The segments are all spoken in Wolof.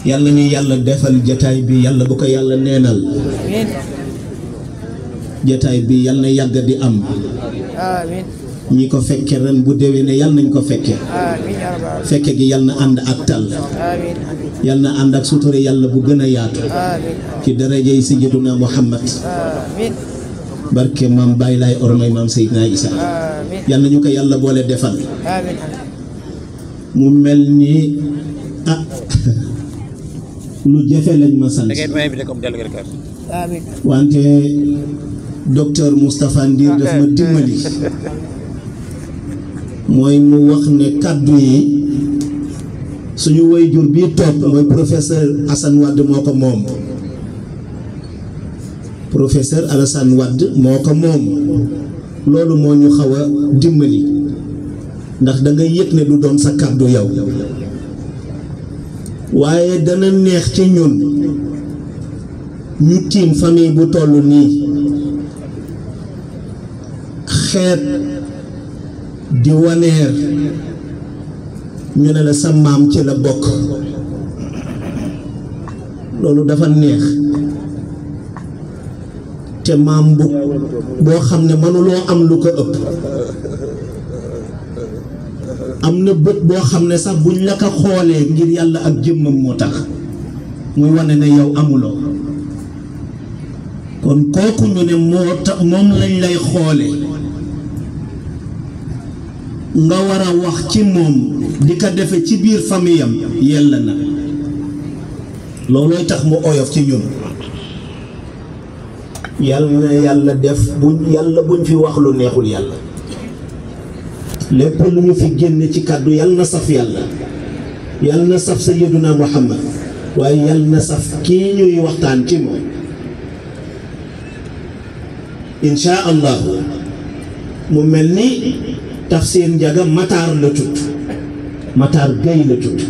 yàlla ñu yàlla defal jataay bi yàlla bu ko yàlla neenal jataay bi yàlla na yàgg di am amiin ñi ko fekke ren bu déwénee yàlla nañ ko fekke fekke gi yàlla na ànd ak tal yàlla na ànd ak sutura yàlla bu gën a yaatu ci darajay sayyiduna Muhammad barke maam Baye Laay ormay maam Seydina Isa yàlla ñu ko yàlla boole defal mu mel ni lu jafe lañ ma sant wante docteur Moustapha Ndir daf ma dimbali mooy mu wax ne kàddu yi suñu waajur bii toog mooy professeur Assane Wade moo ko moom professeur Alassane Wade moo ko moom loolu moo ñu xaw a dimbali ndax da ngay yëg ne du doon sa kàddu yow waaye dana neex ci ñun ñu tiim famille bu toll nii xeet di waneer ñu ne la sa maam ci la bokk loolu dafa neex te maam bu boo xam ne mënuloo am lu ko ëpp am na bët boo xam ne sax buñ la ko xoolee ngir yàlla ak jëmmam moo tax muy wane ne yow amuloo kon kooku ñu ne moo tax moom lañ lay xoole nga war a wax ci moom di ko defe ci biir famille am yella na loolooy tax mu oyof ci ñun yàlla na yàlla def buñ fi wax lu neexul yàlla lépp lu ñu fi génne ci kàddu yàlla na saf yàlla na saf sayyiduna Muhammad waaye yàlla na saf kii ñuy waxtaan ci moom insha allahu mu mel ni Tafsir Njaga Matar la tudd Matar Gueye la tudd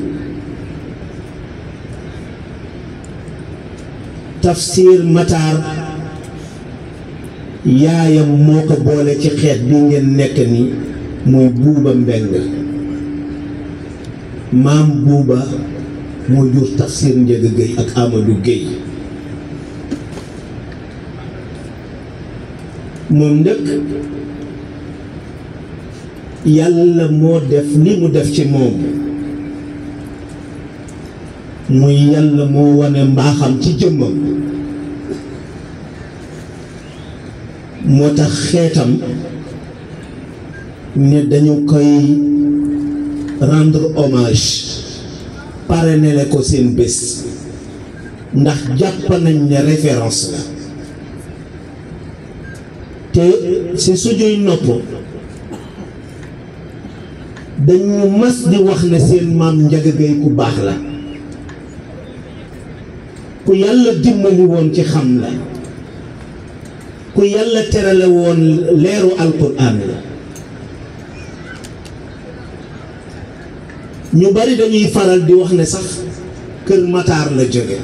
Tafsir Matar yaayam moo ko boole ci xeet bi ngeen nekk ni muy Buuba Mbeng maam Buuba moo jur Tafsir Njaga Gueye ak Amadou Gueye moom ndëkk yàlla moo def li mu def ci moom muy yàlla moo wane mbaaxam ci jëmmam moo tax xeetam ne dañu koy rendre hommage parrainer ko seen bés ndax jàpp nañ ne référence la te ci suñuy nopp dañu mas di wax ne seen maam Njaga Gay ku baax la ku yàlla dimbali woon ci xam la ku yàlla terale woon leeru alquran la ñu bari dañuy faral di wax ne sax kër Matar la jóge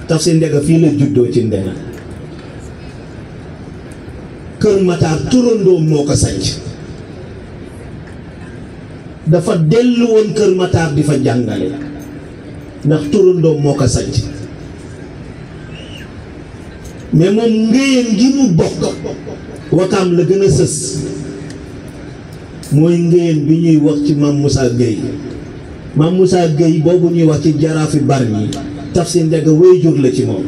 Tafsir Njaga fii la juddoo ci Ndena kër Matar turandoom moo ko sanc dafa dellu woon kër Matar di fa jàngale ndax turandoom moo ko sanc mais moom ngéyeen gi mu bokk Wakaam la gën a sës mooy ngéyeen bi ñuy wax ci Maam Moussa Gueye Maam Moussa Gueye boobu ñuy wax ci jaraafi Bargny Tafsir Njaga waajur la ci moom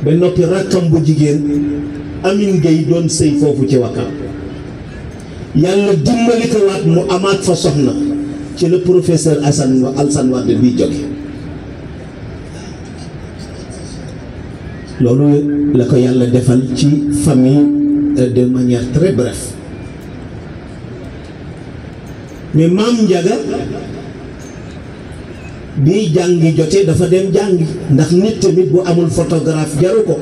ba noppi rakkam bu jigéen Amin Gueye doon sëy foofu ci Wakaam yàlla dimbali ko waat mu amaat fa soxna ci le professeur Alassane Wade bii jóge loolu la ko yàlla defal ci famille de manière très bref mais maam Njaga bii jàngi jotee dafa dem jàngi ndax nit tamit bu amul photographe jaru ko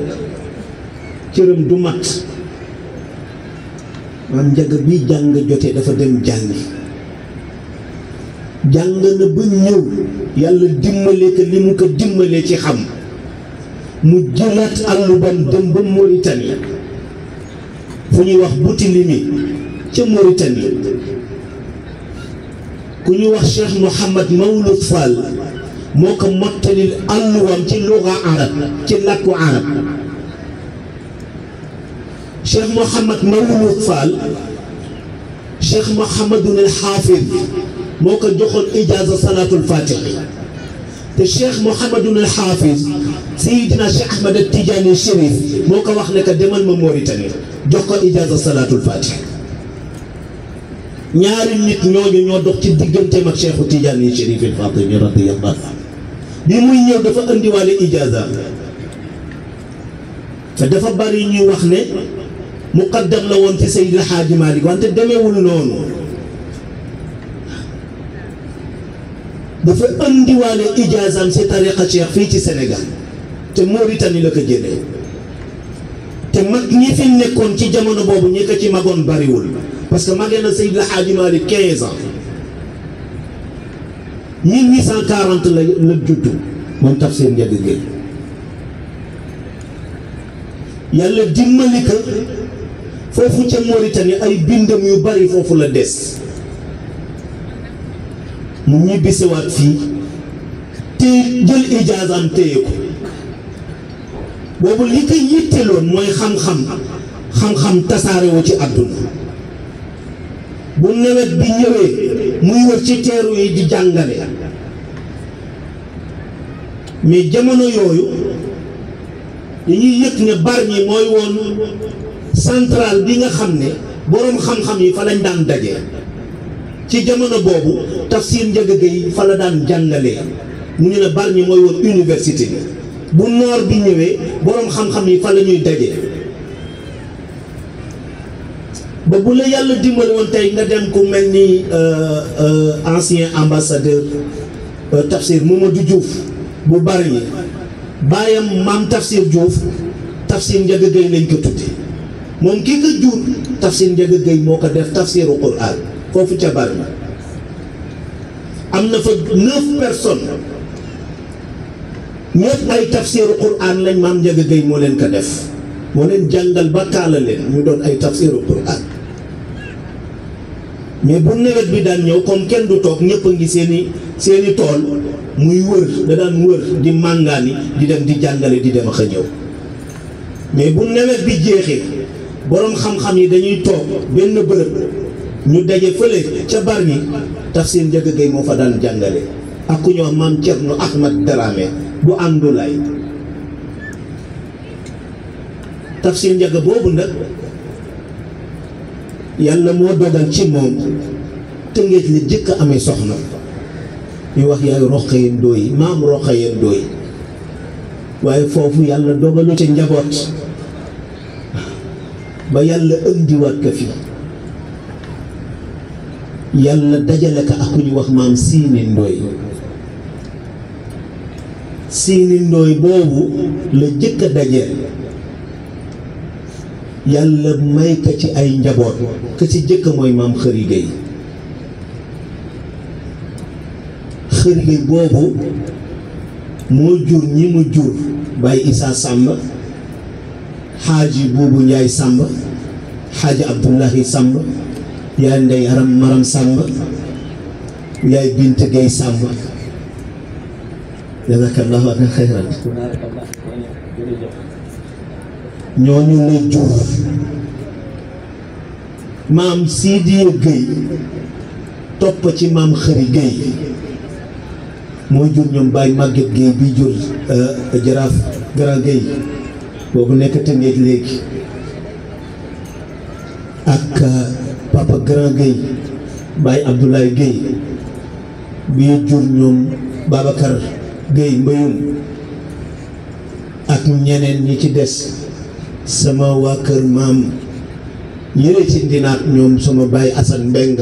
cëram du mat maam Njaga bii jàng jotee dafa dem jàngi jàng na ba ñëw yàlla dimbale ko li mu ko dimbalee ci xam mu jëlaat àllu bam dem ba Mauritanie fu ñuy wax Boutilimi ca Mauritanie ku ñu wax Cheikh Mouhamad Mawlud Fall moo ko mottalil alluwam ci luga arab ci làkku arab Cheikh Mouhamad Mawlud Fall Cheikh Mouhamadun al Hafiz moo ko joxoon ijaaza salaatul fatihi te Cheikh Mouhamadun al Hafiz Seydina Cheikh Ahmad al Tidiane Chérif moo ko wax ne que demal ma Mauritanie jox ko ijaaza salaatul fatihi ñaari nit ñooñu ñoo dox ci digganteem ak Cheikhu Tidiane Chérif al Fatimi radiyallahu anhu bi muy ñëw dafa andiwaale ijaaza te dafa bari ñuy wax ne muqaddam la woon ci Seydi El Hadji Malick wante demeewul noonu dafa andiwaale ijaazaam ci tariqa Cheikh fii ci Sénégal te Mauritanie la ko jëlee te mag ñi fi nekkoon ci jamono boobu ñi ko ci magoon bariwul parce que magee na Seydi El Hadji Malick 15 ans 1840 la juddu moom Tafsir Ndiaga Gueye yàlla dimbali ko foofu ca Mauritanie ay bindam yu bari foofu la des mu ñibbisiwaat fii te jël ijaazaam téye ko boobu li ko yitteloon mooy xam-xam tasaarewoo ci àdduna bu nawet bi ñëwee muy wër ci teeru yi di jàngale mais jamono yooyu dañuy yëg ne Bargny mooy woon centrale bi nga xam ne boroom xam-xam yi fa lañ daan daje ci jamono boobu Tafsir Ndiaga Gueye fa la daan jàngalee mu ñu ne Bargny mooy woon université bi bu noor bi ñëwee boroom xam-xam yi fa la ñuy daje ba bu la yàlla dimbali woon tey nga dem ku mel ni ancien ambassadeur Tafsir Mamadou Diouf bu Bargny baayam maam Tafsir Diouf Tafsir Ndiaga Gueye lañ ko tudde moom kii ko jur Tafsir Ndiaga Gueye moo ko def tafsiru Qur'an foofu ca Bargny am na fa 9 personnes ñëpp ay tafsiru Qur'an lañ maam Ndiaga Gueye moo leen ko def moo leen jàngal ba kaala leen ñu doon ay tafsiru Qur'an mais bu nawet bi daan ñëw comme kenn du toog ñëpp a ngi seeni tool muy wër da daan wër di màngaani di dem di jàngale di dem ak a ñëw mais bu nawet bi jeexee boroom xam-xam yi dañuy toog benn bërëb ñu daje fële ca Bargny Tafsir Ndiaga Gueye moo fa daan jàngale ak ku ñoo maam Thierno Ahmad Dramé bu àndulaay Tafsir Ndiaga boobu nag yàlla moo dogal ci moom Tëngéej la jëkk a amee soxna ñu wax yaay Rokhaya Ndoye maam Rokhaya Ndoye waaye foofu yàlla dogalu ca njaboot ba yàlla ëndiwaat ko fi yàlla dajale ko ak ku ñu wax maam Siini Ndoye Siini Ndoye boobu la jëkk a dajeel yàlla may ko ci ay njaboot ka ci jëkk mooy maam Xëri Gueye Xëri Gueye boobu moo jur ñi mu jur Baye Issa Samb xaaji Buubu Njaay Samb xaaji Abdullahi Samb yaay Ndey Aram Maram Samb yaay Bint Gueye Samb jazakallahu an xayran ñooñu la jur maam Sidiya Gueye topp ci maam Xëri Gueye moo jur ñoom Baye Maguette Gueye bi jur jaraaf Grand Gueye boobu nekk Tëngéej léegi ak papa Grand Gueye Baye Abdoulaye Gueye bi jur ñoom Babacar Gueye Mbayum ak ñeneen ñi ci des sama waa kër maam yëre ci ndinaat ñoom sama Baye Assane Mbeng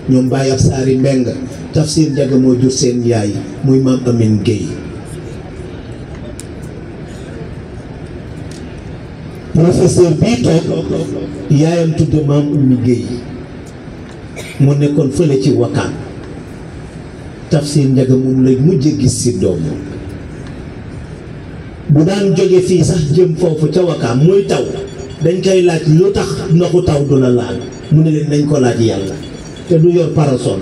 ñoom Baye Absaari Mbeng Tafsir Ndiaga moo jur seen yaay muy maam Amine Gueye professeur bii toog yaayam tudd maam Oumy Gueye mu nekkoon fële ci Wakam Tafsir Ndiaga moom lay mujj gis si doom bu daan jóge fii sax jëm foofu ca Wakam muy taw dañ koy laaj lu tax ndoxu taw du la laal mu ne leen nañ ko laaj yàlla te du yor parasol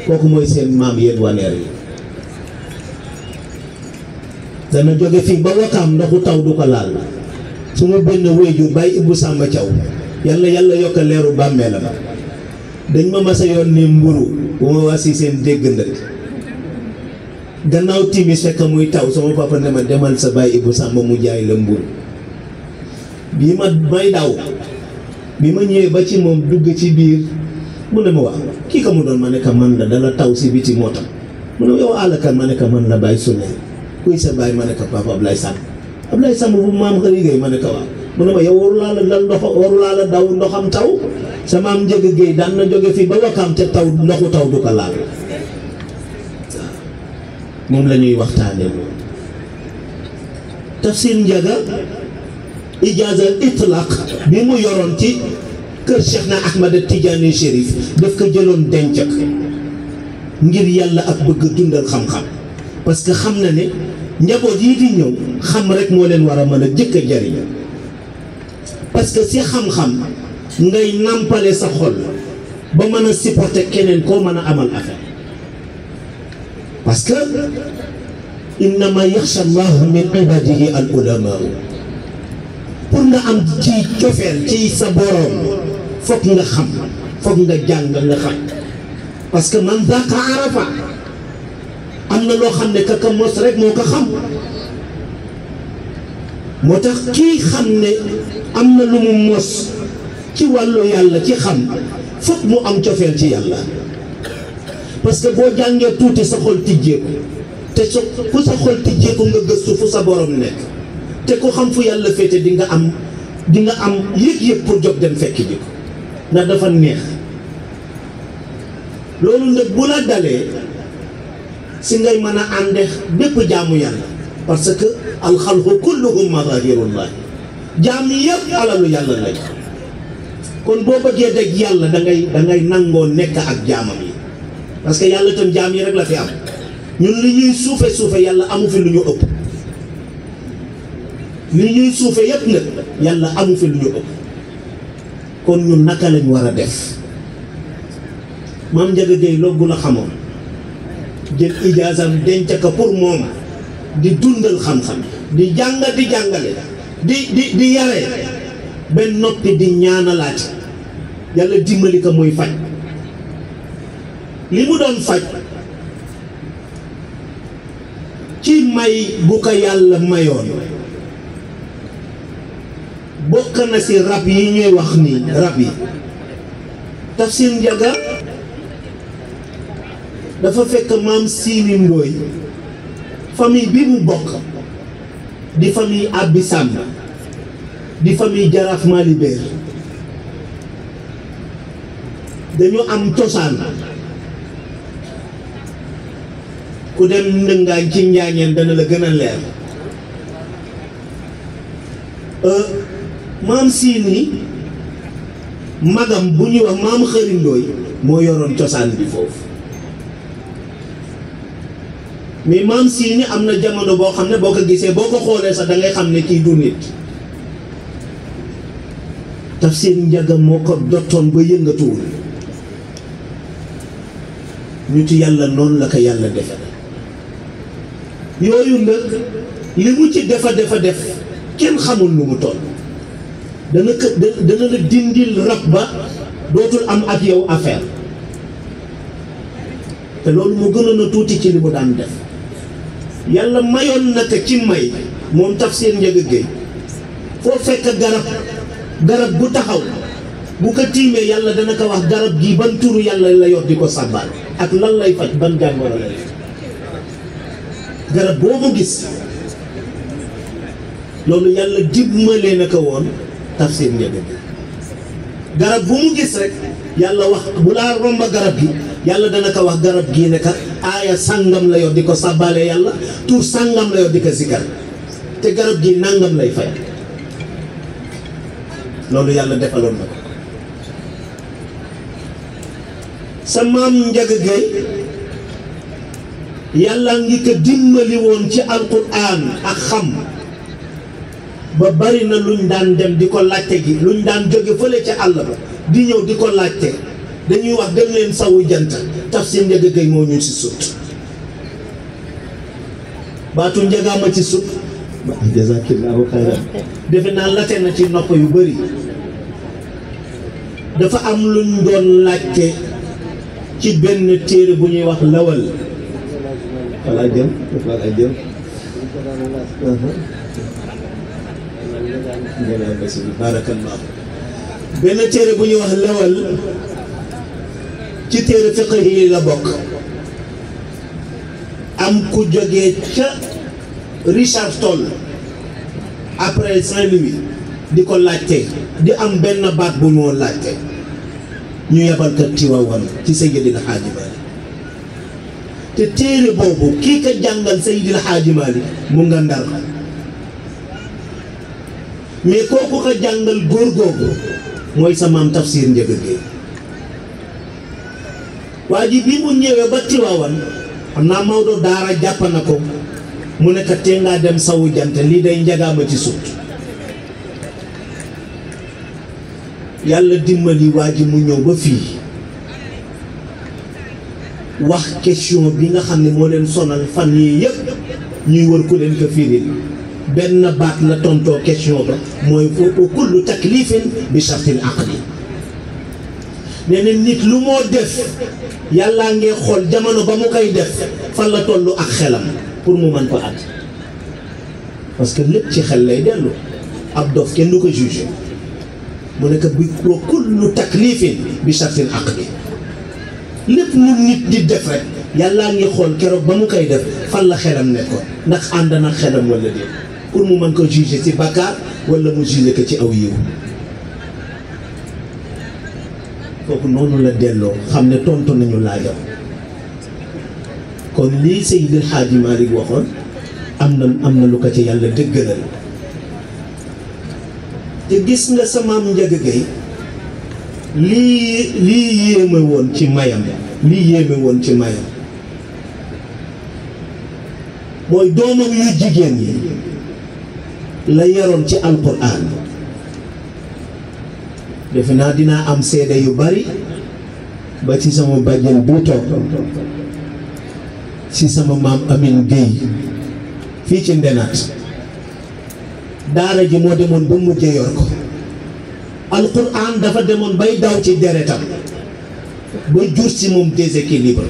kooku mooy seen maam yéen waneer yi. dana jóge fii ba Wakaam ndoxu taw du ko laal su ma benn wéyjur Baye Ibou Samba Thiaw yàlla yokk leeru bàmmeelam dañ ma masa yoon ni mburu bu ma wasi seen dégg ndëkk gannaaw timis fekk muy taw sama papa ne ma demal sa Baye Ibou Samba mu jaay la mburu bii ma may daw bi ma ñëwee ba ci moom dugg ci biir mu ne ma wax kii ka mu doon ma ne ka man la dala taw si biti moo tax mu ne yow àllakan ma ne ka man la Baye Souley kuy sa baay ma ne ko papa Ablaye Samb bu maam xëy Gueye ma ne ko waaw mu ne ma yow warulaa la dal ndox warulaa la daw ndoxam taw sa maam Njëg Gueye daan na jóge fii ba Wakaam te taw ndoxu taw du ko laal waaw moom la ñuy waxtaanee moom. Tafsir Ndiaga ijaaza itlaq bi mu yoroon ci kër Cheikh na Ahmad Tidiane Chérif daf ko jëloon denc ak ngir yàlla ak bëgg dundal xam-xam. parce que xam na ne njaboot yi di ñëw xam rek moo leen war a mën a jëkk a jariñ parce que si xam-xam ngay nàmpale sa xol ba mën a supporter keneen koo mën a amal affaire parce que innama yaxsha allahu min ibadihi al ulama pour nga am ci cofeel ci sa boroom foog nga xam foog nga jàng nga xam parce que man zaqa arafa am na loo xam ne kaka mos rek moo ko xam moo tax kii xam ne am na lu mu mos ci wàllu yàlla ci xam foog mu am cofeel ci yàlla parce que boo jàngee tuuti sa xol tijjeeku te fu sa xol tijjeeku nga gëstu fu sa borom nekk te ku xam fu yàlla féete di nga am yëg-yëg pour jóg dem fekk ji ko ndax dafa neex loolu nag bu la dalee si ngay mën a ànde bépp jaamu yàlla parce que alxalqu kulluhum mazahirullah jaam yëpp alalu yàlla lañ kon boo bëggee dégg yàlla da ngay nangoo nekk ak jaamam yi parce que yàlla itam jaam yi rek la fi am ñun li ñuy suufe yàlla amu fi lu ñu ëpp li ñuy suufe yëpp nag yàlla amu fi lu ñu ëpp kon ñun naka lañ war a def Maam Ndiaga Gueye loggu la xamoon jël ijaasam denc ko pour moom di dundal xam-xam di jàng di jàngale di yare benn noppi di ñaanalaat yàlla dimbali ko muy faj li mu doon faj ci may bu ko yàlla mayoon bokk na si rab yi ñuy wax nii rab yi. Tafsir Ndiaga dafa fekk maam Siini Ndooy famille bi mu bokk di famille Abbi Samba di famille Jaraaf Mali Beer dañu am cosaan ku dem ndëngaañ ci njaañeen dana la gën a leer maam Siini magam bu ñuy wax maam Xëri Ndooy moo yoroon cosaan bi foofu mais maam Siini am na jamono boo xam ne boo ko gisee boo ko xoolee sax da ngay xam ne kii du nit Tafsir Ndiaga moo ko dottoon ba yëngatuwul nitu yàlla noonu la ko yàlla defe yooyu nag li mu ci def kenn xamul lu mu toll dana la dindil rab ba dootul am ak yow affaire te loolu mu gënoon a tuuti ci li mu daan def yàlla mayoon na ko ci may moom Tafsir Ndiaga Gueye foo fekk garab bu taxaw bu ko tiimee yàlla dana ko wax garab gi ban turu yàlla la yor di ko sàbbaal ak lan lay faj ban jàngoro lay garab boo ko gis loolu yàlla dimbalee na ko woon Tafsir Ndiaga Gueye garab bu mu gis rek yàlla wax bu laa romba garab gi yàlla dana ko wax garab gii ne ka aaya sàngam la yor di ko sàbbaale yàlla tur sàngam la yor di ko zikar te garab gi nàngam lay fay loolu yàlla defaloon na ko sa maam Ndiaga Gueye yàlla ngi ko dimbali woon ci alquran ak xam ba bari na luñ daan dem di ko laajte gi luñ daan jóge fële ca àll ba di ñëw di ko laajte dañuy wax gën leen sawu jant Tafsir Ndiaga Gueye moo ñu ci sut baatu njagaama ci sut jazakillahu xayran defe naa late na ci nopp yu bëri dafa am luñ doon laajte ci benn téere bu ñuy wax lawal wala jëm wala jëm barakallah benn téere bu ñuy wax lawal ci téere fiqh yi la bokk am ku jógee ca Richard Toll après Saint-Louis di ko laajte di am benn baat bu ñu laajte ñu yebal ko Tiwaawan ci Seydil Hadji Malick te téere boobu kii ko jàngal Seydil Hadji Malick mu nga Ndar mais kooku ko jàngal góor googu mooy sa maam Tafsir Ndiaga Gueye waa ji bi mu ñëwee ba Tiwaawan xam naa Maodo daara jàpp na ko mu ne ko tee ngaa dem sawu jant lii day njagaama ci sut yàlla dimbali waa ji mu ñëw ba fii wax question bi nga xam ne moo leen sonal fan yii yëpp ñuy wër ku leen ko firil benn baat la tontoo question ba mooy foofu kullu taklifin bi shartil aqli nee na nit lu moo def yàllaa ngee xool jamono ba mu koy def fan la tollu ak xelam pour mu mën ko at parce que lépp ci xel lay dellu ab dof kenn du ko jugé mu nekk bi wa kullu taklifin bi shartil aqli lépp lu nit di def rek yàllaa ngi xool keroog ba mu koy def fan la xelam nekkoon ndax ànd na xelam wala déet pour mu mën ko jugé ci bakkaar wala mu jugé ko ci aw yiw kooku noonu la delloo xam ne tontu nañu laajam kon lii Seydil Hadji Malick waxoon am na lu ko ci yàlla dëggalal te gis nga sa maam Ndiaga Gueye lii yéeme woon ci mayam mooy doomam yu jigéen yi la yaroon ci alquran defe naa dinaa am seede yu bari ba ci sama bàjjen bu toog ci sama maam Amin Gueye fii ci Ndenaat daara ji moo demoon ba mujjee yor ko alquran dafa demoon bay daw ci deretam ba jur si moom déséquilibre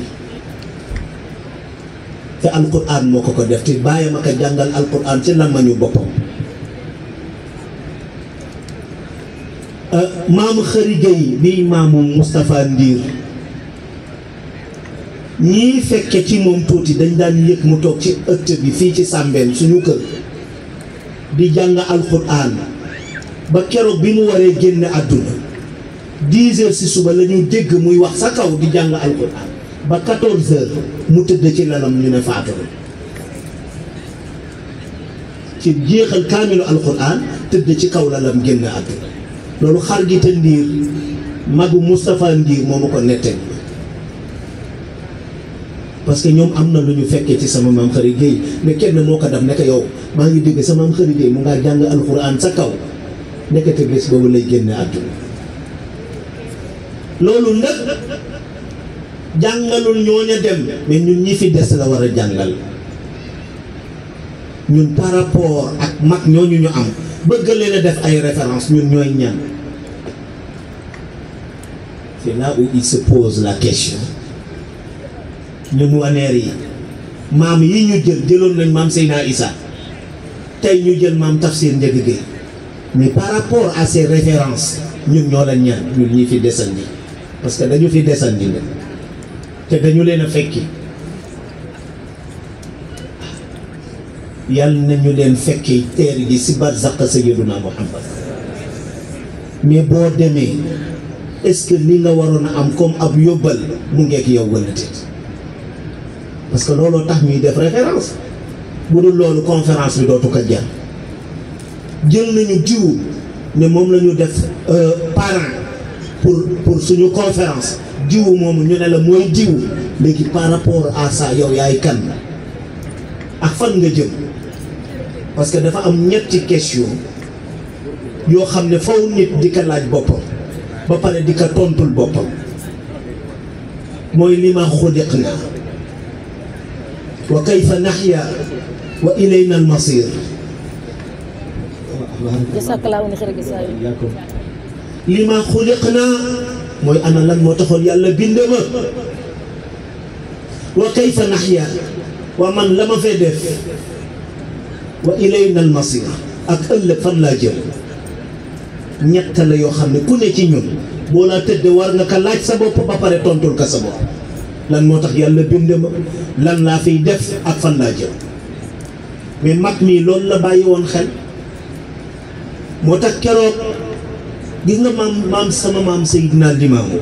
te alquran moo ko def te bàyyi ma ko jàngal alquran ci làmmañu boppam maamu Xëri Gueye bi maamu Moustapha Ndiir ñii fekke ci moom tuuti dañ daan yëg mu toog ci ëtt bi fii ci Sambeen suñu kër di jàng alquran ba keroog bi mu waree génne àdduna 10 heures ci suba la ñu dégg muy wax sa kaw di jàng alquran ba 14 heures mu tëdd ci lalam ñu ne faatu ci jeexal kaamilu alquran tëdd ci kaw lalam génne àdduna loolu xar gi te Ndiir magu Moustapha Ndiir moo ma ko nettali parce que ñoom am na lu ñu fekkee ci sama maam Xëri Gueye mais kenn moo ko def nekk yow maa ngi dégg sama maam Xëri Gueye mu ngaa jàng alxuraan sa kaw nekkate bés boobu lay génne àdduna loolu nag jàngalul ñooña dem mais ñun ñi fi des la war a jàngal ñun par rapport ak mag ñooñu ñu am bëgg leen a def ay référence ñun ñooy ñan. C'est là où il se pose la question ñun waneer yi maam yi ñu jëloon nañ maam Seyna Issa tey ñu jël maam Tafsir Ndiaga Gueye mais par rapport à ces références ñun ñoo la ñaan ñun ñi fi desandi parce que dañu fi desandi nag te dañu leen a fekki yàlla nañu leen fekki teer gi si barzaq Sayyiduna Muhammad mais boo demee est-ce que li nga waroon a am comme ab yóbbal mu ngeek yow wala déet parce que looloo tax ñuy def référence bu dul loolu conférence bi dootu ko jar jël nañu diw ne moom la ñu def parrain pour suñu conférence diw moomu ñu ne la mooy diw léegi par rapport à ça yow yaay kan ak fan nga jëm parce que dafa am ñetti question yoo xam ne faw nit di ko laaj boppam ba pare di ko tontul boppam mooy lima xuliqna wa kayfa naxya wa ilayna almasir. lima xuliqna mooy ana lan moo taxoon yàlla bind ma. wa kayfa naxya waa man la ma fee def. wa ilayna almasir ak ëllëg fan laa jëm. ñett la yoo xam ne ku ne ci ñun boo laa tëdd war nga ka laaj sa bopp ba pare tontul ka sa bopp. lan moo tax yàlla bind ma, lan laa fiy def ak fan laa jëm. mais mag mii loolu la bàyyi woon xel. moo tax keroog gis nga maam sama maam Seydina Limaamu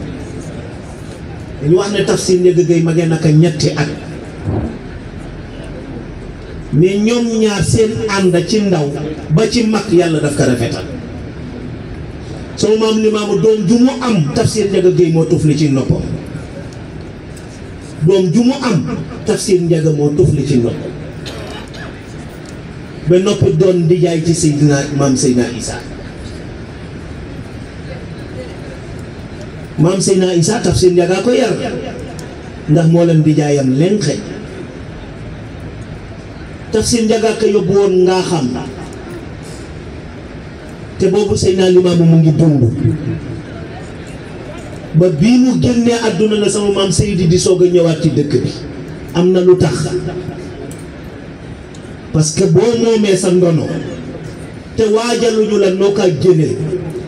dañu wax ne Tafsir Ndiaga Gueye magee naka ñetti at. mais ñoom ñaar seen ànd ci ndaw ba ci mag yàlla daf ko rafetal. sama maam Limaamu doom ju mu am Tafsir Ndiaga Gueye moo tufli ci noppam. doom ju mu am Tafsir Ndiaga moo tufli ci noppam. ba noppi doon di jaay ci Seydina maam Seydina Isa. maam Seydina Isa Tafsir Ndiaga ko yar ndax moo leen di jaayam leen xëy. Tafsir Ndiaga ko yóbbu woon ngaa xam te boobu Seydina Limaamu mu ngi dund. ba bii mu génnee àdduna la sama maam Seydi di soog a ñëwaat ci dëkk bi. am na lu tax parce que boo moomee sa ndono te waajaluñu la noo kaa génnee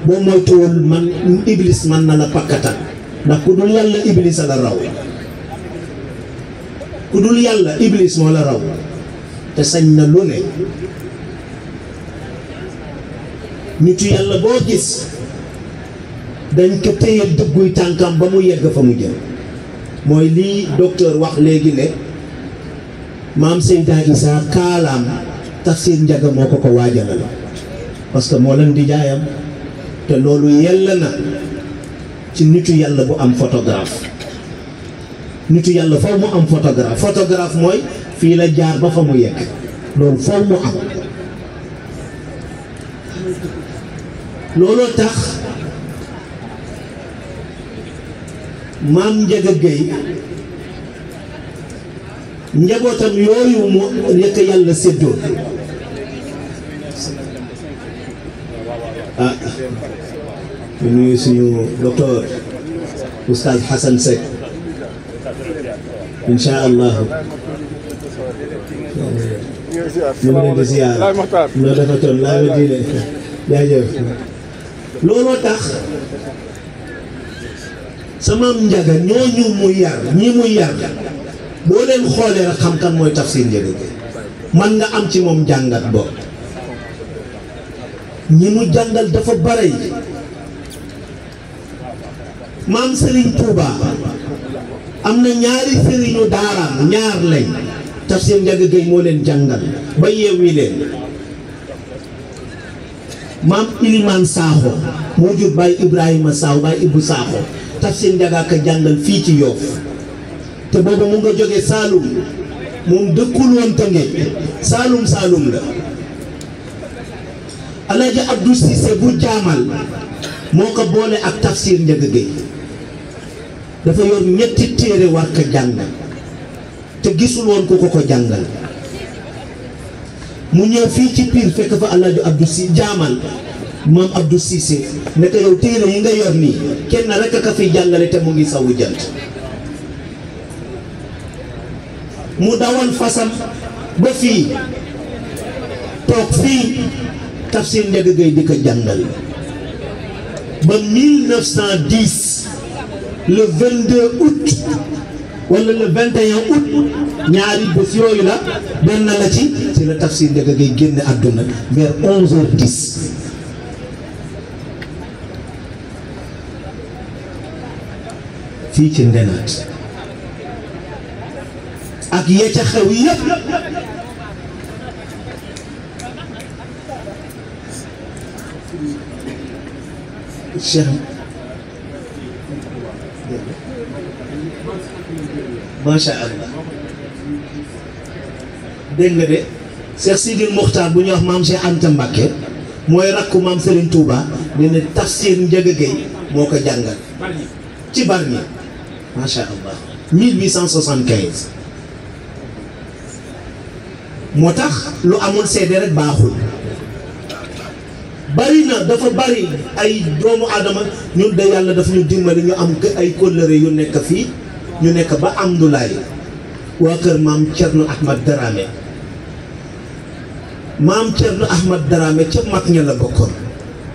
boo moytuwul man iblis man na la pakkatal ndax ku dul yàlla iblis a la raw. ku dul yàlla iblis moo la raw te sañ na lu ne. nitu yàlla boo gis dañ ko téye dëgguy tànkam ba mu yegg fa mu jëm. mooy lii docteur wax léegi ne maam Seydina Isa kaalaam Tafsir Ndiaga moo ko ko waajalal parce que moo leen di jaayam te loolu yella na ci nitu yàlla bu am photographe. nitu yàlla faw mu am photographe. photographe mooy fii la jaar ba fa mu yegg loolu faw mu am. looloo tax maam Ndiaga Gueye njabootam yooyu mu nekk yàlla séddoo. ñu nuyu suñu docteur oustaz Hassan Seck incha allah. ñu ngi leen di ziar ñoo dafa toll laa ma diine jaajëf. looloo tax sama Ndiaga ñooñu mu yar ñi mu yar boo leen xoolee rek xam kan mooy Tafsir Ndiaga Gueye. man nga am ci moom jàngat boobu. ñi mu jàngal dafa bare. maam Serigne Touba am na ñaari sëriñu daaraam ñaar lañ. Tafsir Ndiaga Gueye moo leen jàngal ba yeewi leen. maam Iliman Sakho moo jur Baye Ibrahima Sakho Baye Ibou Sakho Tafsir Ndiaga ka jàngal fii ci Yoff te boobu mu nga jóge Saalum moom dëkkul woon Tëngéej Saalum Saalum la. Alaaji Abdou Cissé bu jaamal moo ko boole ak Tafsir Ndiaga Gueye. dafa yor ñetti téere war ko jàng te gisul woon ku ko jàngal. mu ñëw fii ci Pire fekk fa Alaaji Abdou Cissé jaamal maam Abdou Cissé ne ko yow téere yi nga yor nii kenn rek a ka fi jàngale te mu ngi sawu jant. mu dawal fasam ba fii toog fii Tafsir Ndiaga Gueye di ko jàngal ba 1910 le 22 août wala le 21 août ñaari bés yooyu la benn la ci la Tafsir Ndiaga Gueye génn àdduna vers 11h10. fii ci Ndenaat ak yee ca xew yëpp. Cheikh macha allah dégg nga de Cheikh Sidil Mokhtar bu ñuy wax maam Cheikh Anta Mbacké mooy rakku maam Serigne Touba ne Tafsir Ndiaga Gueye moo ko jàngal ci Bargny macha allah 1875 moo tax lu amul seede rek baaxul. bari na dafa bari ay doomu aadama ñun de yàlla daf ñu dimbali ñu am ay kóllëre yu nekk fii ñu nekk ba Amdoulaye waa kër maam Thierno Ahmad Darame maam Thierno Ahmad Darame ca mag ña la bokkoon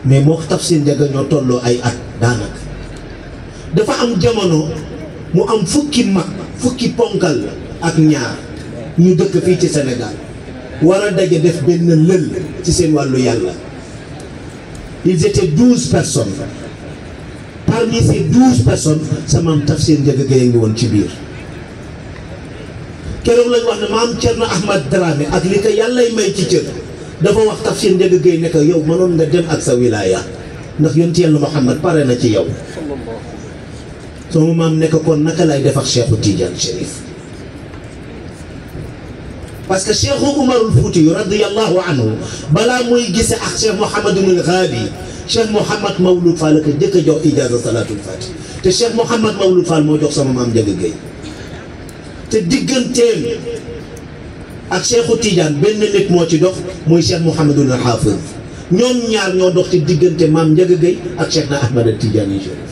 mais moo Tafsir Ndiaga ñoo tolloo ay at daanaka dafa am jamono mu am fukki ponkal ak ñaar ñu dëkk fii ci Sénégal war a daje def benn lël ci seen wàllu yàlla. Ils étaient 12 personnes. Parmi ces 12 personnes, sa maam Tafsir Ndiaga Gueye ngi woon ci biir. keroog lañ wax ne maam Thierno Ahmad Dramé ak li ko yàllay may ci cër dafa wax Tafsir Ndiaga Gueye ne ko yow mënoon nga dem ak sa wilaya ndax yonent Yàlla Muhammad pare na ci yow. sama maam ne ko kon naka lay def ak Cheikhu Tidiane Chérif. parce que Cheikh Oumarul Fouti radiyallahu anhu balaa muy gise ak Cheikh Mouhamadul Ghali Cheikh Mouhamad Mawlud Fall ko njëkk a jox ijaaza salaatul Fati te Cheikh Mouhamad Mawlud Fall moo jox sama maam Ndiaga Gueye te digganteem ak Cheikhu Tidiane benn nit moo ci dox muy Cheikh Mouhamadul Hafiz ñoom ñaar ñoo dox ci diggante maam Ndiaga Gueye ak Cheikh na Ahmad Tidiane Chérif.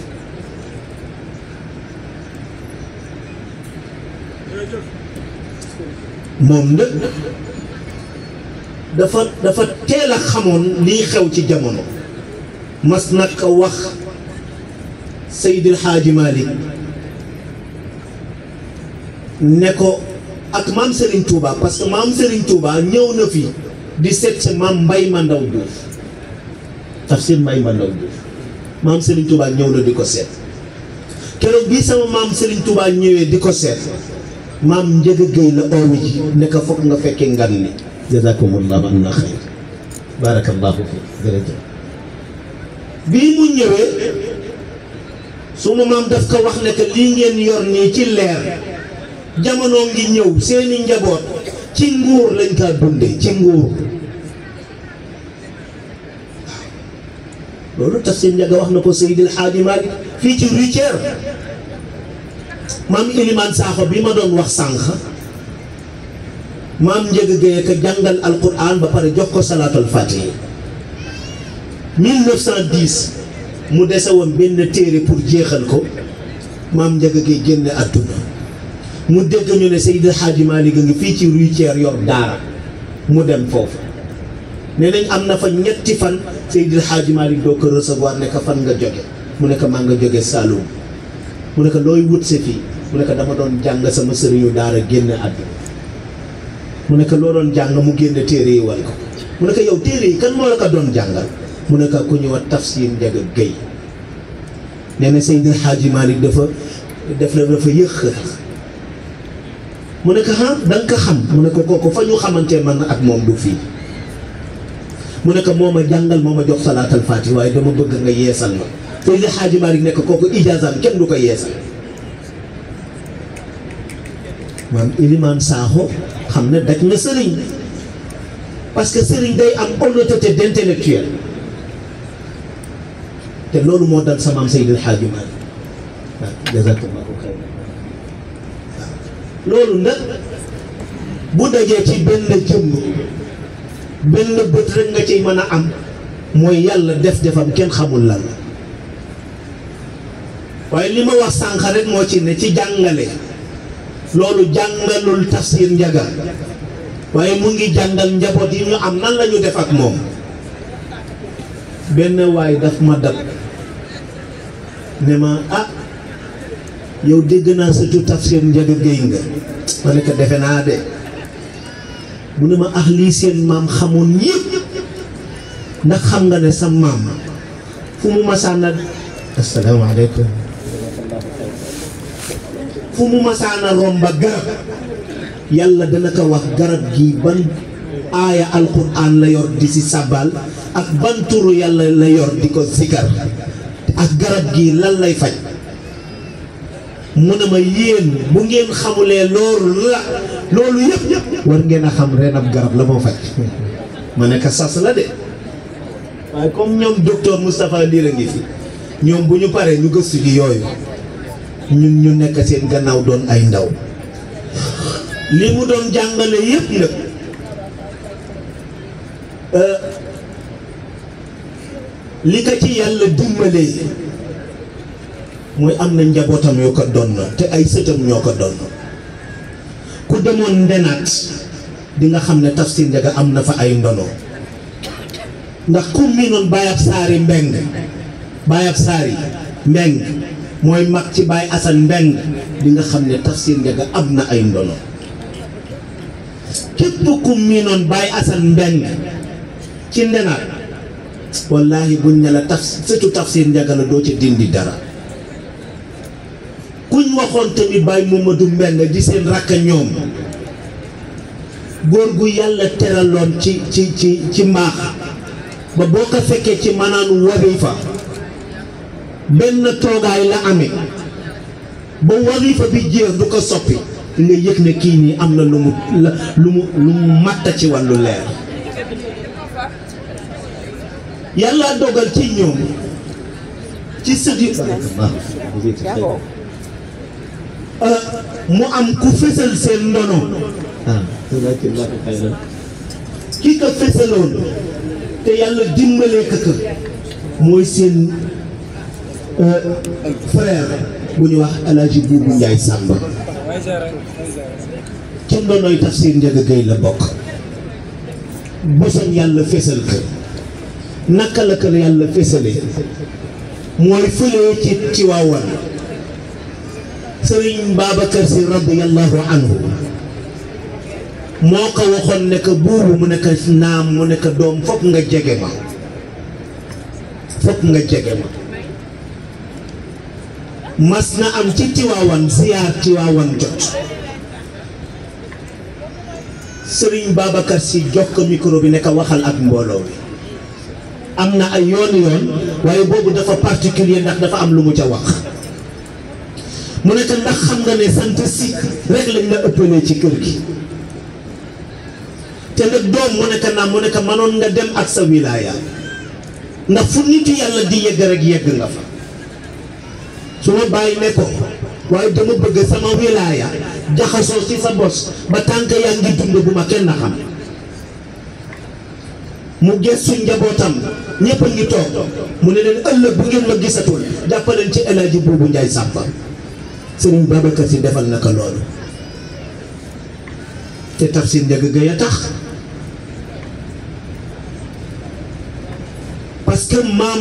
moom nag dafa teel a xamoon liy xew ci jamono mas nag ko wax Seydil Hadji Malick ne ko ak maam Serigne Touba parce que maam Serigne Touba ñëw na fi di seet si maam Mbaye Mandaw Diouf Tafsir Mbaye Mandaw Diouf maam Serigne Touba ñëw na di ko seet keroog bii sama maam Serigne Touba ñëwee di ko seet maam Ndiaga Gueye la oowu ji ne ko foog nga fekkee ngan ni jazakumullahu anna xayr barakallahu fi jërëjëf bii mu ñëwee suma maam daf ko wax ne que lii ngeen yor nii ci leer jamono ngi ñëw seeni njaboot ci nguur lañ kaa dunde ci nguur loolu Tafsir Ndiaga wax na ko Seydil Hadji Malick fii ci Richard maam Ilimaan Sakho bi ma doon wax sànq maam Ndiaga Gueye ka jàngal alquran ba pare jox ko salaatul fatihi 1910 mu dese woon benn téere pour jeexal ko maam Ndiaga Gueye génne àdduna mu dégg ñu ne Seydi Hadji Malick a ngi fii ci Rue Thiers yor daara mu dem foofu nee nañ am na fa ñetti fan Seydi Hadji Malick doo ko recevoir ne ko fan nga jóge mu ne ko maa nga jóge Saloum mu ne ko looy wut si fii mu ne ko dama doon jàng sama sëriñu daara génne àdduna mu ne ko loo doon jàng mu génne téere yi wal ko mu ne ko yow téere yi kan moo la ko doon jàngal mu ne ko ku ñuy wax Tafsir Ndiaga Gueye nee na Seydi Hadji Malick dafa yëq mu ne ko ah da nga ko xam mu ne ko kooku fa ñu xamante man ak moom du fii mu ne ko moo ma jàngal moo ma jox salaatal faati waaye dama bëgg nga yeesal ma Seydi Hadji Malick nekk kooku ijaazam kenn du ko yeesal maam Ilimaan Sakho xam ne daj na sëriñ parce que sëriñ day am honnêteté d'intellectuel te loolu moo dal sa maam Seydi Hadji Malick waaw jazakallahu xayran loolu nag bu dajee ci benn jëmm benn bët rek nga ciy mën a am mooy yàlla defam kenn xamul lan la waaye li ma wax sànq rek moo ci ne ci jàngale loolu jàngalul Tafsir Ndiaga waaye mu ngi jàngal njaboot yi ñu am nan la ñu def ak moom benn waay daf ma dab ne ma ah yow dégg naa surtout Tafsir Ndiaga Gueye nga ma ne ko defe naa de mu ne ma ah lii seen maam xamoon yëpp ndax xam nga ne sa maam fu mu masaana asalaamaaleykum fu mu masaana romba garab yàlla dana ko wax garab gi ban aaya alquran la yor di si sabal ak ban turu yàlla la yor di ko zikar ak garab gi lan lay faj mu ne ma yéen bu ngeen xamulee loolu yëpp war ngeen a xam ren ab garab la moo faj ma ne ko sas la de waaye comme ñoom docteur Moustapha Lira ngi fi ñoom bu ñu paree ñu gëstu ji yooyu ñun ñu nekk seen gannaaw doon ay ndaw li mu doon jàngale yépp nag li ko ci yàlla dimbalee mooy am na njabootam yoo ko doon te ay sëtam ñoo ko doon ku demoon ndenaat di nga xam ne Tafsir Ndiaga am na fa ay ndono ndax ku miinoon Baye Saari Mbeng Baye Saari Mbeng mooy mag ci Baye Assane Mbeng di nga xam ne Tafsir Ndiaga am na ay ndono képp ku miinoon Baye Assane Mbeng ci ndenaat wallahi buñ ne la surtout Tafsir Ndiaga la doo ca dindi dara kuñ waxoon tamit Baye Mamadou Mbeng di seen rakka ñoom góor gu yàlla teraloon ci mbaax ba boo ko fekkee ci manaanu warifa benn toogaay la amee ba warifa bi jeex du ko soppi nga yëg ne kii nii am na lu mu matta ci wàllu leer yàlla dogal ci ñoom ci sëdi mu am ku fësal seen ndono ki ko fësaloon te yàlla dimbalee ko mooy seen frère bu ñu wax El Hadj Boubou Ndiaye Samba ca ndonoy Tafsir Ndiaga Gueye la bokk bosam yàlla fësal ko naka la ko yàlla fësalee mooy fëlee ci Tiwaawan Sëriñ Babacar Si radiyallahu anhu moo ko waxoon ne que buubu mu ne que naam mu ne que doom fokk nga jege ma fokk nga jege ma mas na am ci Tiwaawan ziyaar Tiwaawan jot Sëriñ Babacar Si jox ko micro bi ne ko waxal ak mbooloo bi am na ay yoon waaye boobu dafa particulier ndax dafa am lu mu ca wax mu ne ko ndax xam nga ne sant si rek lañ la ëppalee ci kër gi te nag doom mu ne ko naam mu ne ko mënoon nga dem ak sa wilaaya ndax fu nitu yàlla di yegg rek yegg nga fa su ma bàyyi ne ko waaye dama bëgg sama wilaaya jaxasoo ci sa bos ba tànk yaa ngi dund bu ma kenn xam mu gëstu njabootam ñëpp a ngi toog mu ne leen ëllëg bu ngeen ma gisatul jàppaleen ci El Hadj Boubou Ndiaye Samba Sëriñ Babacar Si defal na ko loolu te Tafsir Ndiaga Gueye a tax parce que maam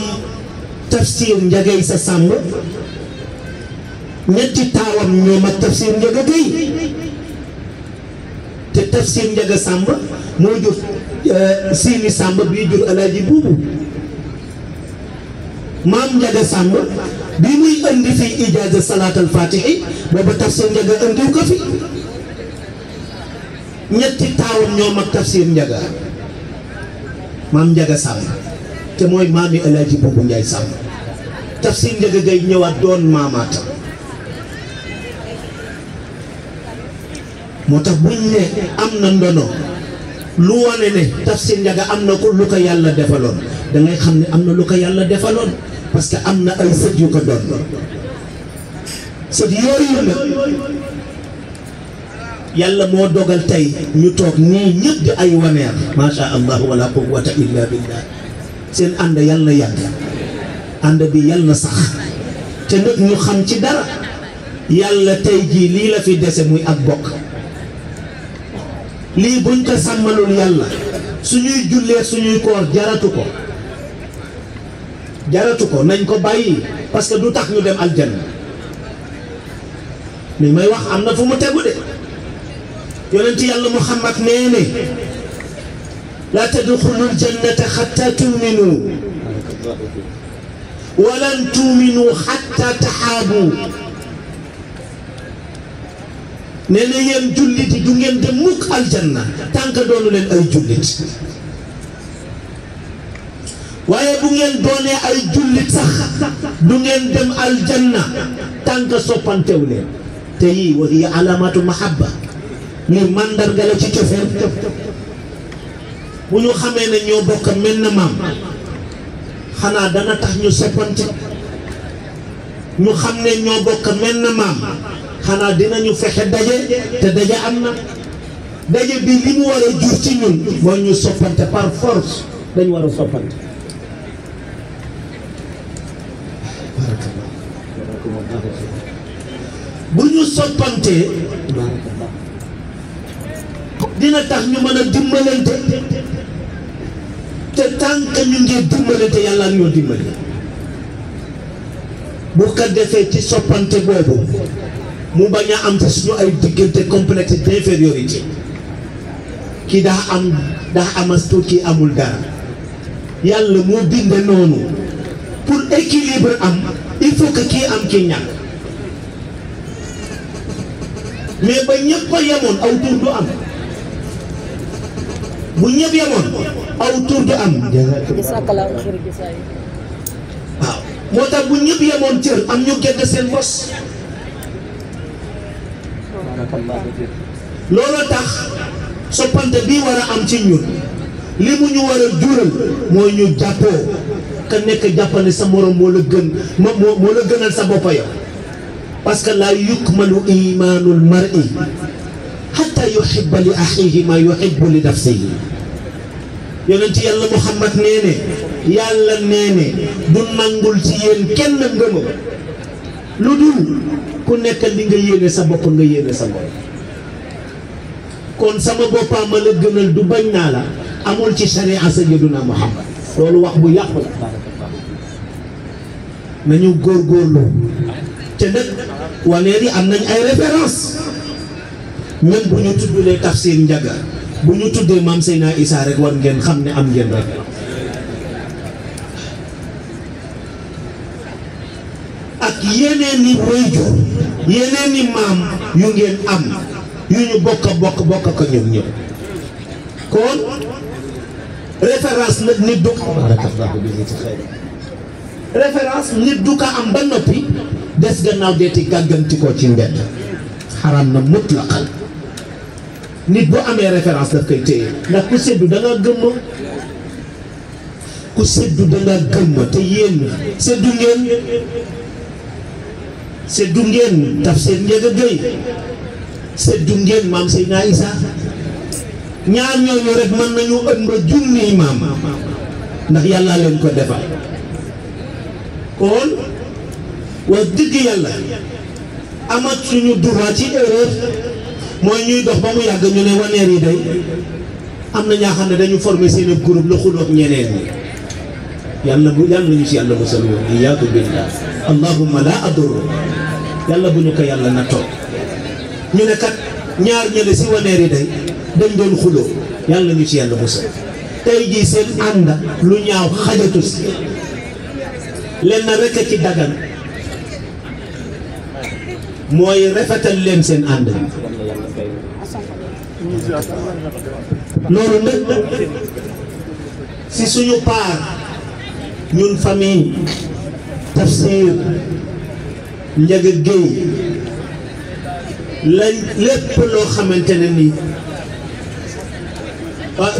Tafsir Ndiaga sa Samba ñetti taawam ñoom ak Tafsir Ndiaga Gueye te Tafsir Ndiaga Samba moo jur Sini Samba bii jur El Hadj Boubou maam Ndiaga Samba bi muy indi fi ijaaza salaatal faatihi booba Tafsir Ndiaga indiw ko fi ñetti taawam ñoom ak Tafsir Ndiaga maam Ndiaga Samba te mooy maami El Hadj Boubou Ndiaye Samba Tafsir Ndiaga Gueye ñëwaat doon maamaatam moo tax buñ ne am na ndono lu wane ne Tafsir Ndiaga am na ko lu ko yàlla defaloon da ngay xam ne am na lu ko yàlla defaloon parce que am na ay sët yu ko doon sët yooyu nag yàlla moo dogal tey ñu toog nii ñëpp di ay waneer macha allah wala quwwata illa billah seen ànd yàlla na yàgg ànd bi yàlla na sax te nag ñu xam ci dara yàlla tey jii lii la fi dese muy ak bokk lii buñ ko sàmmalul yàlla suñuy jullee suñuy koor jaratu ko nañ ko bàyyi parce que du tax ñu dem aljanna li may wax am na fu mu tegu de yonent yàlla Muhammad nee ne laa tadxulul jannata xatta tuuminu walan tuuminu xatta taxaabu nee na yéen jullit yi du ngeen dem mukk aljanna tant que doonu leen ay jullit waaye bu ngeen doonee ay jullit sax du ngeen dem aljanna tant que soppantew leen te yii wa hiya alaamatu mahabba lii mandarga la ci cofeel bu ñu xamee ne ñoo bokk mel na maam xanaa dana tax ñu soppante ñu xam ne ñoo bokk mel na maam xanaa dinañu fexe daje te daje am na daje bi li mu war a jur ci ñun mooy ñu soppante par force dañu war a soppante bu ñu soppantee dina tax ñu mën a dimbalante te tant que ñu ngi dimbalante yàlla ñoo dimbali bu ko defee ci soppante boobu mu bañ a am ci suñu ay diggante complexe d'infériorité kii daa amas tuut kii amul dara yàlla moo binde noonu pour équilibre am il faut que kii am kii ñàkk mais ba ñëpp a yemoon aw tur du am bu ñëpp yemoon aw tur du am waaw moo tax bu ñëpp yemoon cër am ñu gedd seen bos loolu tax soppante bii war a am ci ñun li mu ñu war a jural mooy ñu jàppoo ka nekk jàppane sa morom moo la gën moo la gënal sa boppa yow parce que la yukmalu imanul mar'i hatta yuhibba li akhihi ma yuhibbu li nafsihi yonent yàlla Muhammad nee ne yàlla nee ne du nangul ci yéen kenn ngëma lu dul ku nekk li nga yéene sa bopp nga yéene sa bopp kon sama boppam ma la gënal du bañ naa la amul ci sharia sayyiduna Muhammad loolu wax bu yàqu la nañu góorgóorlu te nag waneer yi am nañ ay référence même bu ñu tuddulee tafsir Njaga bu ñu tuddee maam Seyna Issa rek war ngeen xam ne am ngeen référence ak yeneen ni waajur yeneen ni maam yu ngeen am yu ñu bokk ko ñoom ñëpp kon référence nag nit du référence nit du ko am ba noppi des gannaaw deeti gàgganti ko ci mbedd xaram na mutlaqan nit bu amee référence daf koy téye ndax ku seddu da nga gëmm ku seddu da nga gëmm te yéen seddu ngeen tafsir Njaga Gay seddu ngeen maam Seyna Issa ñaar ñooñu rek mën nañu ëmb junni maam ndax yàlla leen ko defal kon wax dëgg yàlla amat suñu droit ci erreur mooy ñuy dox ba mu yàgg ñu ne waneer yi day am na ñaa xam ne dañu formé seen groupe la xuloog ñeneen ñi yàlla ñu ci yàlla musal woon iyaadu billah allahumma la adur yàlla bu ñu ko yàlla na toog ñu ne kat ñaar ñële si waneer yi day dañ doon xuloo yàlla ñu ci yàlla musal tey jii seen ànd lu ñaaw xajatu si lenn rek a ci dagan mooy rafetal leen seen ànd loolu nag si suñu paar ñun famille Tafsir Njaga Gay lañ lépp loo xamante ne ni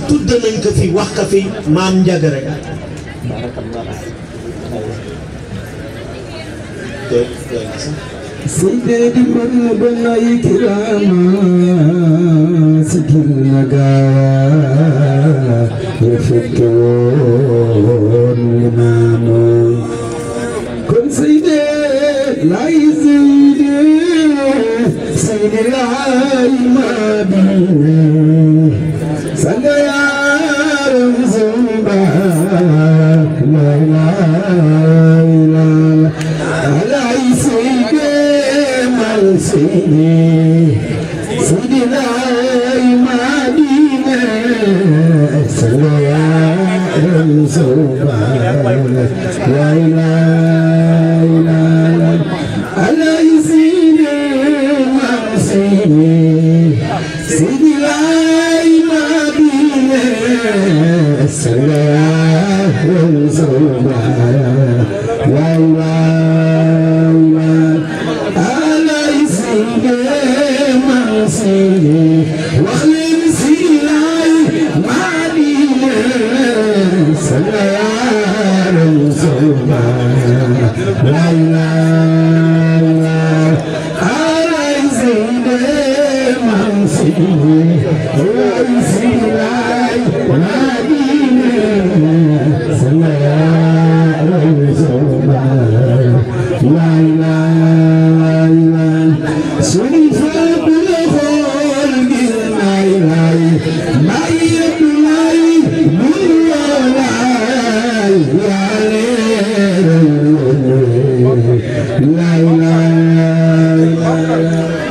tudd nañ ko fi wax ka fi maam Njaga rek سيدي من بني كراما سكن نجاة يفكرون لمامو كن سيدي لا يزيدي سيدي لا يمابي سنة يا رمزوبا لا إله إلا الله سيدي لا مدينة سلام صوبا لا إله إلا الله على سيدي سيدي لا مدينة سلام صوبا لا وخلي سيلاي مالي سلام صوبا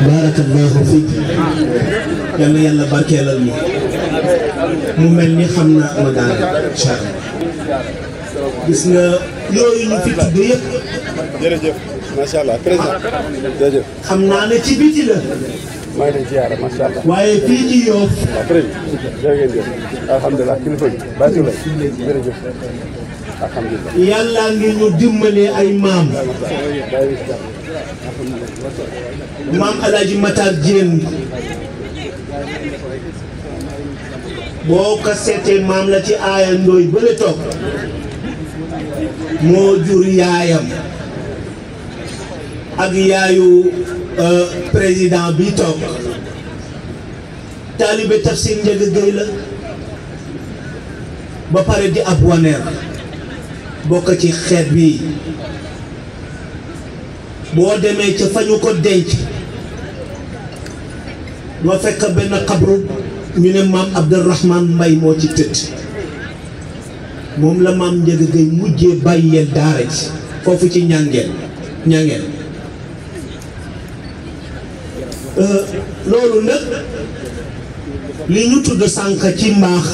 barakallahu fiik yal na yàlla barkeelal ñu mu mel ni xam naa ma daal incha allah gis nga yooyu ñu fi tudd yëpp. jërëjëf macha allah président jërëjëf. xam naa ne ci biti la. maa ngi lay ziyaara macha allah. waaye fii ci Yoff. waaw président jërë ngeen jëf alhamdulilah kilifa gi bàyyi la jërëjëf alhamdulilah. yàlla ngi ñu dimbalee ay maam. maam El Hadj Matar Diène boo ko seetee maam la ci aaya ndooy bële toog moo jur yaayam ak yaayu président bi toog taalibe Tafsir Ndiaga Gueye la ba pare di ab waneer bokk ci xeet bi boo demee ca fa ñu ko denc doo fekk benn xabru ñu ne maam Abdourahman Mbay moo ci tëdd moom la maam Ndiaga Gueye mujjee bàyyeel daara ji foofu ci ñangeen loolu nag li ñu tudd sànq ci mbaax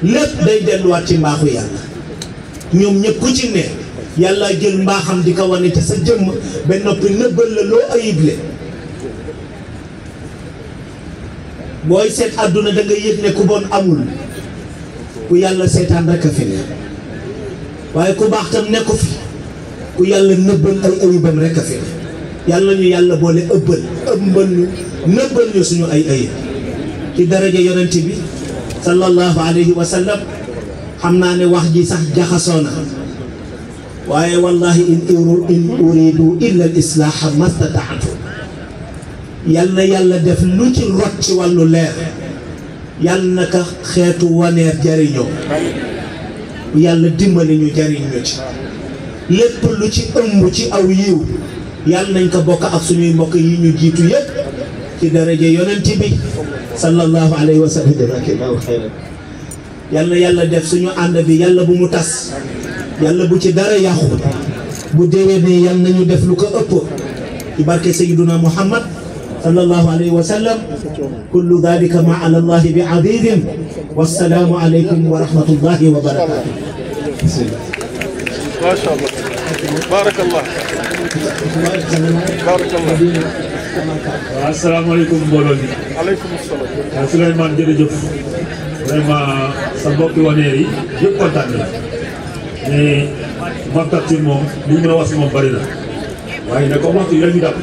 lépp day delluwaat ci mbaaxu yàlla ñoom ñëpp ku ci ne yàlla jël mbaaxam di ko wane te sa jëmm ba noppi nëbbal la loo ayible booy seet àdduna da nga yëg ne ku bon amul ku yàlla seetaan rek a fi ne waaye ku baax tam nekku fi ku yàlla nëbbal ay ayibam rek a fi ne yàlla ñu yàlla boole ëmbal ñu nëbbal ñu suñu ay ayib ci daraja yonent bi sallallahu alayhi wa sallam xam naa ne wax ji sax jaxasoo na waaye wallahi in uridu illa al islaaha mastataatu yàlla def lu ci rot ci wàllu leer yàlla naka xeetu waneer jariñoo yàlla dimbali ñu jariñ ñu ci lépp lu ci ëmb ci aw yiw yàlla nañ ko bokk ak suñuy mbokk yi ñu jiitu yépp ci daraja yonent bi sallallahu alayhi wa sallam jazakallahu xayran yàlla def suñu ànd bi yàlla bu mu tas yàlla bu ci dara yàqu bu déwénee yàlla nañu def lu ko ëpp ci barke sayyiduna Muhammad sallallahu alayhi wa sallam kullu dhalika ma ala Allah bi adidin wassalaamu alaykum wa rahmatullahi wa barakatuh. ما شاء الله بارك الله بارك الله. asalaamaaleykum mbooloo mi. aleykum salaam. Souleymane jërëjëf vraiment sa mbokki waneer yi yëpp kontaan nañu mais Mame Tafsir moom li ñu mën a wax si moom bari na waaye nag comme waxtu yi la ñu dab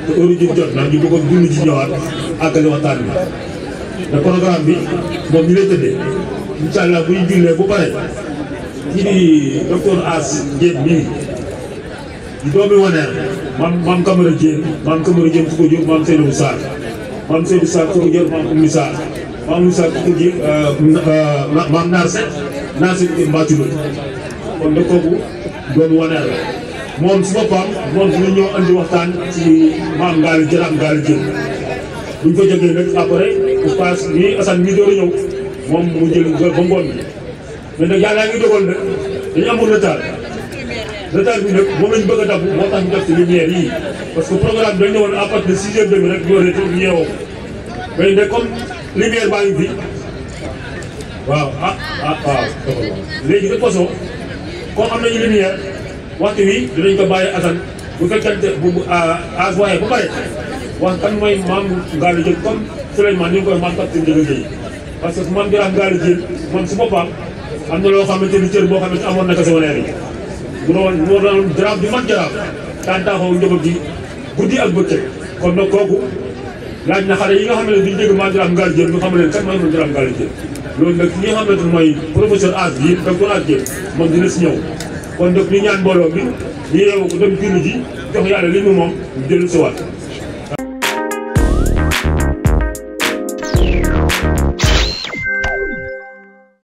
te heure ji jot na ñu bëggoon dund ci ñëwaat àggale waxtaan bi te programme bi moom ñu lay tëddee incha allah bu ñu jullee bu pare kii di docteur As Diène mii di doomi waneer maam Camara Diène su ko jur maam Seydou Sarr su ko jur maam Oumy Sarr su ko jur maam Naar Seck Mbacoulo kon de kooku doon waneer la moom su boppam moom dina ñëw andi waxtaan ci maam Ngaali Diène buñ ko jógee nag après je pense ni Assane mi door a ñëw moom mu jël ba ngoon bi mais nag yàlla ngi dogal nag dañu amul retard bi nag moom lañ bëgg a dab moo tax ñu def ci lumière yii parce que programme bi dañ ne woon à partir de 6h30 rek ñu war a ñu yeewoo mais nag comme lumière baa ngi fi waaw waaw léegi de façon comme am nañu lumière waxtu wi dinañ ko bàyyi Assane bu fekkente bu envoyé ba pare wax kan mooy maam Ngaali Diène comme Souleymane ñu ngi koy Mame Tafsir Ndiaga Gueye parce que maam Birame Ngaali Diène moom su boppam am na loo xamante ni cër boo xamante amoon na ko sa waneer yi bu doon jaraaf bi mag jaraaf daan taxaw njaboot gi guddi ak bëccëg kon nag kooku laaj na xale yi nga xam ne duñ dégg maam Birame Ngaali Diène ñu xam leen kan mooy maam Birame Ngaali Diène loolu nag ñi nga xamante ne mooy professeur As bi docteur As Diène moom dina si ñëw kon nag ñu ñaan mbooloo bi ñu yeewu ko dem julli ji jox yàlla li mu moom ñu dellu si waat